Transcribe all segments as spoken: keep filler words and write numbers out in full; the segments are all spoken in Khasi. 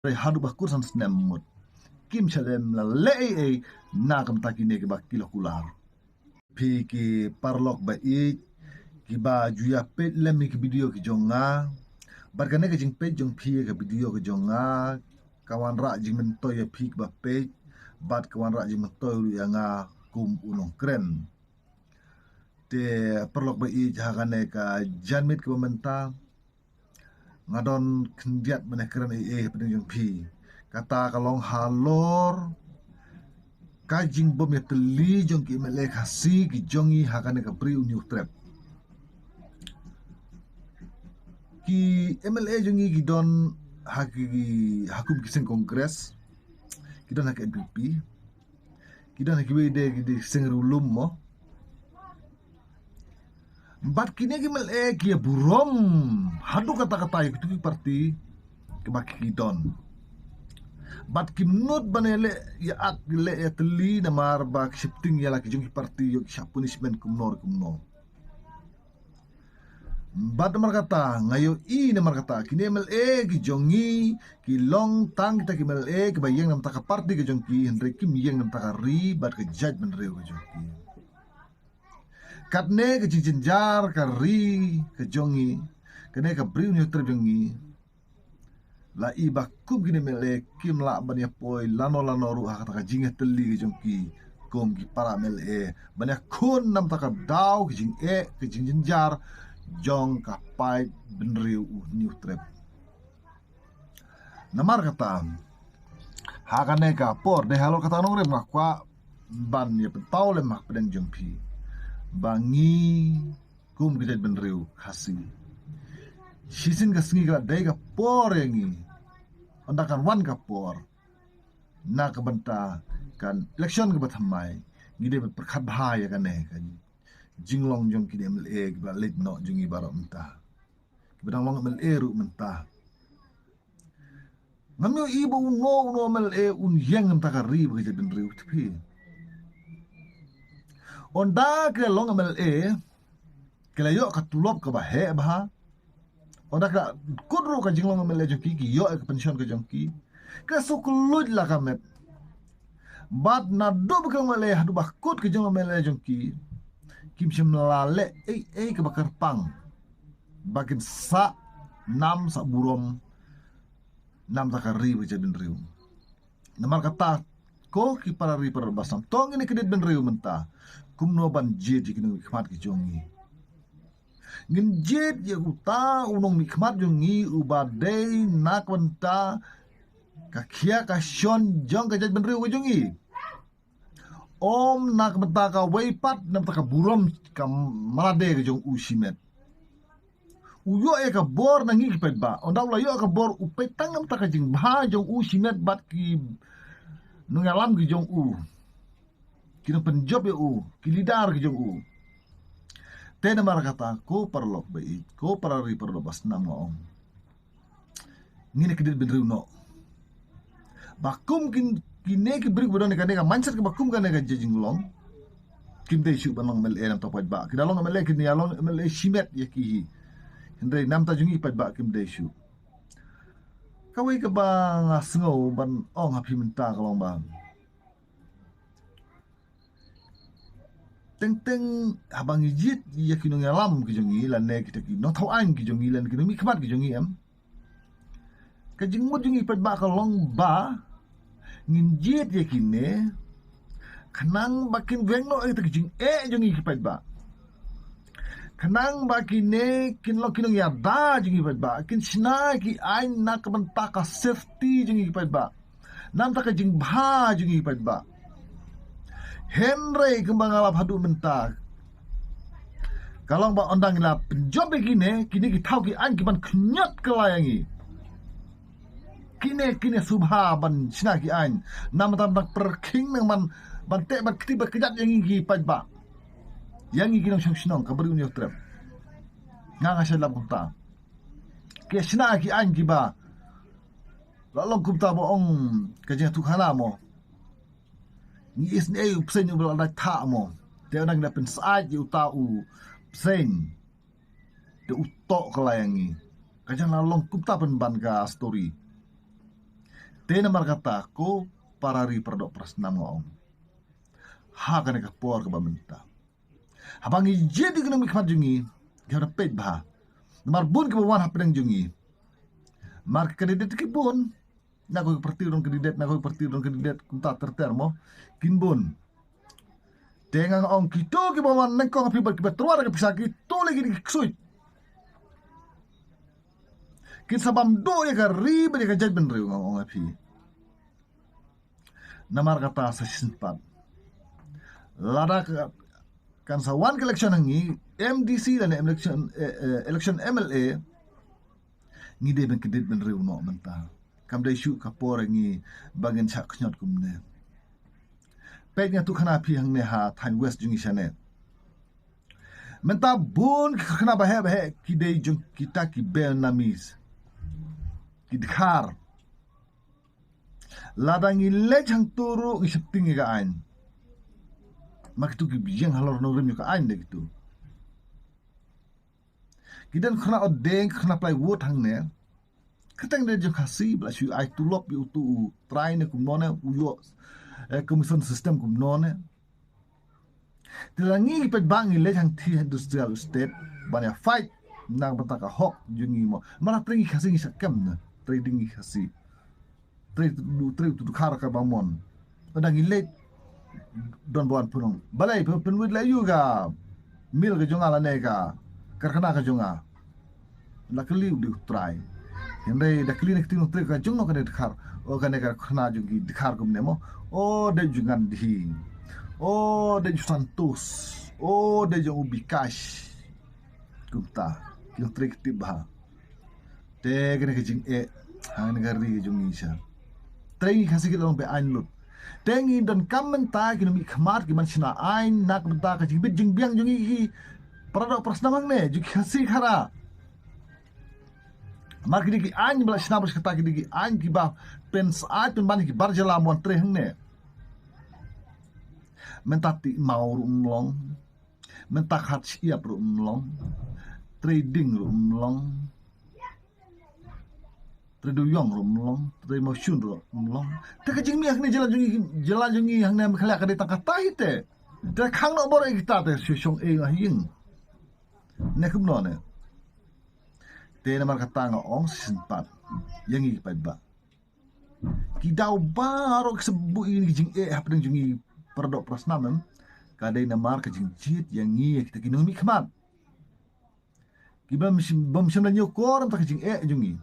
Re haduh ba kut san snem mut. Kim shalem la leh ei ei na ka bynta kine kiba ki la kular. Phi ki paralok ba ïeit kiba ju ïa peit lem ïa ki video ki jong nga. Bad kane ka jingpeit jong phi ïa ka video ki jong nga ka wanrah jingmyntoi ïa phi kiba peit bad ka wanrah jingmyntoi ruh ïa nga kum u nongkren. Te paralok ba ïeit, ha kane ka janmiet kaba mynta nga don khyndiat ban ïa kren ei ei hapdeng jong phi. Kata ka long halor ka jingbym ïatylli jong ki MLA Khasi ki jong ngi ha kane ka Bri u Hynñiewtrep. Ki MLA jong ngi ki don ha ki, ha kum ki seng Congress, ki don ha ki NPP, ki don ha kiwei de ki seng riewlum mo. Bad kine ki MLA ki ïa burom haduh katta katta ïa kitu ki parti kiba ki don. Bad kim nud ban ïa leh ïa ak leh ïa tylli namar ba ki shepting ïa la ki jong ki parti ïoh ki shah punishment kumno kumno. Bad namar kata nga ïohi namar kata kine MLA ki jong ngi ki long tang kita ki MLA kiba ïeng namar ka parti ka jong ki, hynrei kim ïeng namar ka ri bad ka jaitbynriew ka jong ki. Katne ka jingjynjar ka ri ka jong ngi, kane ka Bri u Hynñiewtrep jong ngi, la i ba kum kine MLA kim lah ban ïa poi lano lano ruh ha kata ka jingïatylli ka jong ki kum ki para MLA ban ïa khun namar ka daw ka jingeh ka jingjynjar jong ka paidbynriew u Hynñiewtrep. Namar kata ha kane ka por de halor kata nongrim nga kwah ban ïa pynpaw lem ha pdeng jong phi ba ngi kum ka jaitbynriew Khasi, shisien ka sngi ka la dei ka por ïa ngi, ynda kan wan ka por na ka bynta ka election kaba thymmai, ngi dei ban pyrkhat bha ïa kane ka jinglong jong kine MLA kiba leit noh jong ngi baroh mynta, kiba dang long MLA ruh mynta. Ngam ïohi ba uno uno MLA un ïeng namar ka ri bad ka jaitbynriew te phi. Ynda ki la long MLA ki la ïoh ka tulop kaba heh bha. Ynda ki la kut ruh ka jinglong MLA jong ki, ki ïoh ka pension ka jong ki, ki la shu kylluid la ka met. Bad naduh ba ki long MLA haduh ba kut ka jinglong MLA jong ki, kim shym la leh ei ei kaba kyrpang ba kin sah nam sah burom namar ka ri bad ka jaitbynriew. Namar kata ko ki para ri para basam, to ngin ïa kyndiat bynriew mynta kumno ban jied ïa ki nongmihkhmat ki jong ngi. Ngin jied ïa uta u nongmihkhmat jong ngi uba dei na ka bynta ka khia ka shon jong ka jaitbynriew ka jong ngi. Ym na ka bynta kawei pat, na ka bynta ka burom ka mrad ka jong u shimet. U ïoh ïa ka bor na ngi ki paidbah. Ynda u la ïoh ka bor u peit tang na ka bynta ka jingbha jong u shimet bad ki nongïalam ki jong u, ki nongpynjop ïa u, ki leader ki jong u. Te namar kata ko paralok ba ïeit, ko para ri para basam, nga ong ngin ïa kyndiat bynriew noh. Ba kum kin, kine ki briew ba don ïa kane ka mindset kaba kum kane ka jinglong, kim dei shuh ban long MLA namar ka paidbah. Ki da long MLA, kin ïa long MLA shimet ïa ki hi. Hynrei namar ka jong ngi paidbah kim dei shuh. Kawei kaba nga sngew ban ong ha phi mynta ka long ba teng teng haba ngi jied ïa ki nongïalam ki jong ngi lane kita ki nongthaw aiñ ki jong ngi lane ki nongmihkhmat ki jong ngi, em, ka jingmut jong ngi paidbah ka long ba ngin jied ïa kine khnang ba kin weng noh ïa kita ki jingeh jong ngi ki paidbah. Khnang ba kine kin long ki nongïada jong ngi paidbah, kin shna ki aiñ na ka bynta ka safety jong ngi paidbah, na ka bynta ka jingbha jong ngi paidbah. Hynrei kumba nga la ong haduh mynta, ka long ba ynda ngi la pynjop ïa kine, kine ki thaw ki aiñ ki ban khñiot kylla ïa ngi. Kine, kine sngewbha ban shna ki aiñ na ka bynta ban pyrkhing, na ka bynta ban teh ban kti ban kjat ïa ngi ki paidbah, ïa ngi ki nongshong shnong ka Bri u Hynñiewtrep. Nga nga shait lap kumta. Ki shna ki aiñ kiba la long kumta ba ong ka jingïathuhkhana mo. Ngi isynei u bseiñ uba la dait thah mo. Te ynda ngi la pynsyaid ïa uta u bseiñ, te u toh kylla ïa ngi. Ka jingla long kumta pynban ka story. Te namar kata ko para ri para doh para snam nga ong, ha kane ka por kaba mynta, haba ngi jied ïa ki nongmihkhmat jong ngi, ngi hap da peit bha. Namar bun kiba wan hapdeng jong ngi, mar ki candidate ki bun, na kawei ka parti ruh don candidate, na kawei ka parti ruh don candidate, kumta ter ter mo, kin bun. Te nga ong kito kiba wan nyngkong ha phi bad kiba tyrwa da ka pisa, kito lei ki dei ki ksuid. Kin sa bam duh ïa ka ri bad ïa ka jaitbynriew, nga ong ha phi. Namar kata sa shisien pat, lada ka, kan sa wan ka election ha ngi, M D C lane election, eh, eh, election M L A, ngi dei ban kyndit bynriew noh mynta. Kam dei shuh ka por ha ngi ba ngin shah khñiot kumne. Peit, nga tuh khana phi hangne ha thaiñ West jong ngi shane, mynta bun ki kharkhana baheh baheh ki dei jong kita ki Vietnamese, ki Dkhar. Lada ngi leit hangto ruh ngi sheptieng ïa ka aiñ. Ma kito ki ïeng halor nongrim ïa ka aiñ de kito. Ki don kharkhana odeng, kharkhana plywood hangne. Kyrteng de jong Khasi, ba la shu ai tulop ïa uto u trai ne kumno ne, u ïoh, eh, commission system kumno ne. Te la ngi pat ba ngi leit hangtei industrial estate ban ïa fight na ka bynta ka hok jong ngi mo. Namar trei ngi Khasi ngi shah kem ne, trei ding ngi Khasi. Trei tu, trei tu Dkhar kaba mon. Lada ngi leit, don ba wan pynong. Balei pynwit leh ïa ka mill ka jong nga lane ka karkhana ka jong nga. La kylli u dei u trai. Hynrei da kylli na ka ktien u trai, ka jong no kane Dkhar. O kane ka karkhana jong ki Dkhar kumne mo. O dei jong ngan dhi. O dei jong Santos. O dei jong u Bikash. Kumta. Ki u trai ki tip bha. Te kane ka jingeh ha kane ka ri ka jong ngi sha. Trei ngi Khasi ki la long be aiñ lut. Te ngi donkam mynta ki nongmihkhmat ki ban shna aiñ na ka bynta ka jingbit jingbiang jong ngi ki para doh para snam hangne jong ki Khasi Khara. Mar ki dei ki aiñ ba la shna ba shkata, ki dei ki aiñ kiba pynsyaid pynban ïa ki bar jylla ban wan trei hangne. Mynta Tih Maw ruh ym long. Mynta Khatsyiap ruh ym long. Trei ding ruh ym long. Trei dewïong ruh ym long. Trei mawshun ruh ym long. Te ka jingmih hangne jylla jong ngi, jylla jong ngi hangne Meghalaya ka dei tang kata hi te. Te khang noh baroh ïa kita te shu shong ei ha ïing. Ne kumno ne. Te namar kata nga ong shisien pat ïa ngi ki paidbah. Ki daw baroh ki shu buh ïa ki jingeh hapdeng jong ngi para doh para snam em. Ka dei namar ka jingjied ïa ngi ïa kita ki nongmihkhmat. Ki bym shym, bym shym la ñiewkor ïa ka jingeh jong ngi.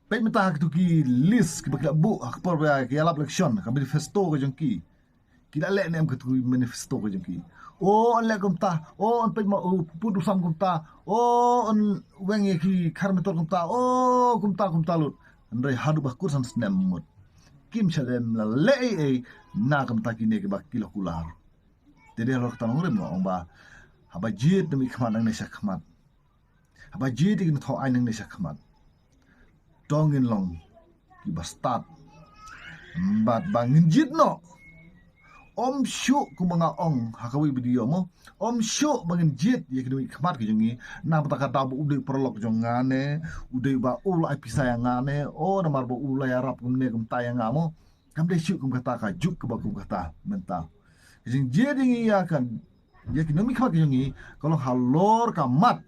Peit mynta ha kito ki list kiba ki la buh ha ka por ba ki ïalap election, ka manifesto ka jong ki. Ki la leh ne em kito ki manifesto ka jong ki. O, yn leh kumta. O, yn peit ma u pud u sam kumta. O, yn weng ïa ki khar metor kumta. O, kumta kumta lut. Hynrei haduh ba kut san snem mut kim shym la leh ei ei na ka bynta kine kiba ki la kular. Te dei halor kata nongrim nga ong ba haba jied nongmihkhmat nangne shakhmat. Haba jied ïa ki nongthaw aiñ nangne shakhmat. To ngin long kiba stad. Bad ba ngin jied noh. Ym shuh kumba nga ong ha kawei video mo. Ym shuh ba ngin jied ïa ki nongmihkhmat ki jong ngi na ka bynta ka daw ba u dei u paralok jong nga ne, u dei ba u la ai pisa ïa nga ne, o namar ba u la ïarap kumne kumta ïa nga mo. Kam dei shuh kum kata ka juk kaba kum kata mynta. Ka jingjied ïa ngi ïa ka, ïa ki nongmihkhmat ki jong ngi ka long halor ka mat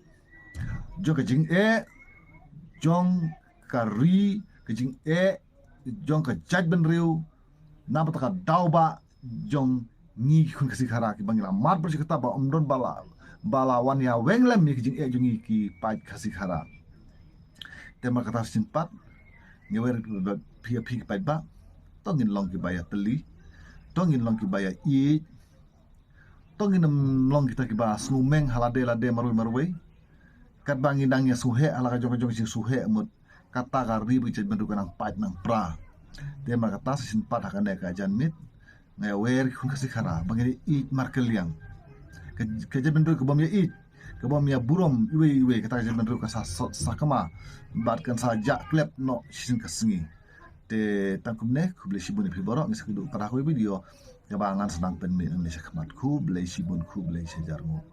jong ka jingeh jong ka ri, ka jingeh jong ka jaitbynriew, na bynta ka daw ba jong ngi ki khun Khasi Khara kiba ngi la mad bad shi kata ba ym don ba la, ba la wan ïa weng lem ïa ka jingeh jong ngi ki paid Khasi Khara. Te namar kata shisien pat nga wer phi, phi ki paidbah. To ngin long kiba ïatylli. To ngin long kiba ïaieit. To ngin ym long kita kiba sngewmeng ha lade lade marwei marwei. Katba ngi dang ïasngewheh ha la ka jong ka jong ka jingsngewheh mut kata ka ri bad ka jaitbynriew ka nang pait nang pra. Te namar kata shisien pat ha kane ka janmiet nga ïawer ki khun Khasi Khara ba ngin ïaieit markylliang. Ka, ka jaitbynriew ka bym ïaieit, ka bym ïaburom iwei iwei, kata ka jaitbynriew ka sa, sa, sakma bad kan sa jah klep noh shisien ka sngi. Te tang kumne, khublei shibun ïa phi baroh, ngin sa kynduh pat ha kawei video kaba ngan sa nang pynmih nangne shakhmat. Khublei shibun, khublei shihajar nguh.